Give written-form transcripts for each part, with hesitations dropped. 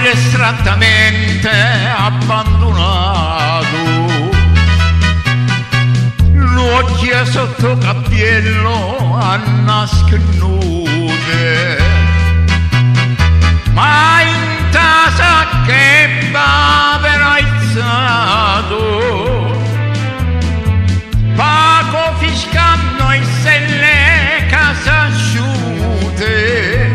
Distrattamente abbandonato. L'occhio sotto cappiello annasconnute. Ma in casa che va alzato, Paco fiscando e se le casa asciute.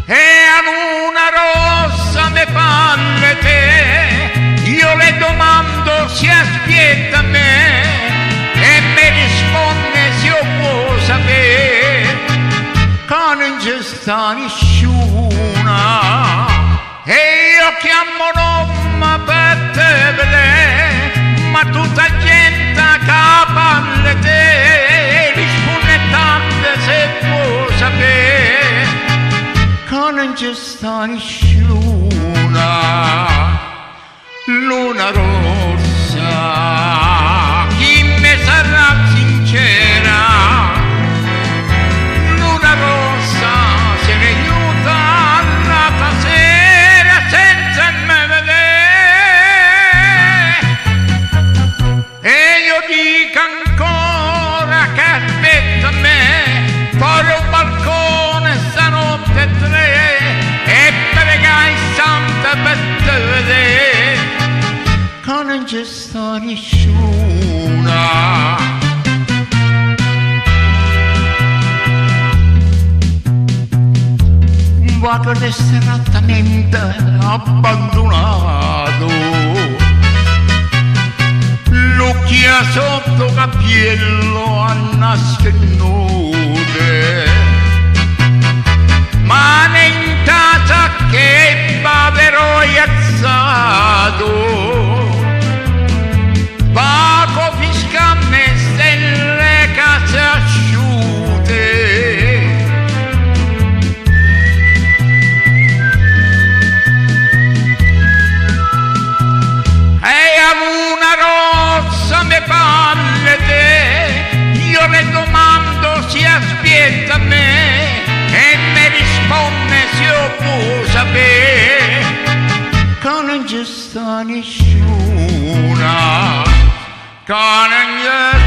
E a luna rossa me parle te, io le domando se aspetta me, e me risponde se io può sapere, che non c'è sta nessuna. E io chiamo nome per te vedere, ma tutta gente che parla te, risponde tante se può sapere, che non c'è sta nessuna. Luna rossa, chi mi sarà sincera? Luna rossa, se ne aiuta l'altra sera senza me vedere. E io dico ancora che aspetta me, fuori un balcone stanotte tre, e pregai santa per te vedere, che non c'è sta nessuna. Vago distrattamente abbandonato, l'occhio sotto cappiello annasconnute, ma in casa che bavero alzato, vago fiscame stelle case asciute. E a luna rossa me parle te, io le domando se aspetta me, e me risponde se io può sapere, che non c'è sta nessuna, che non c'è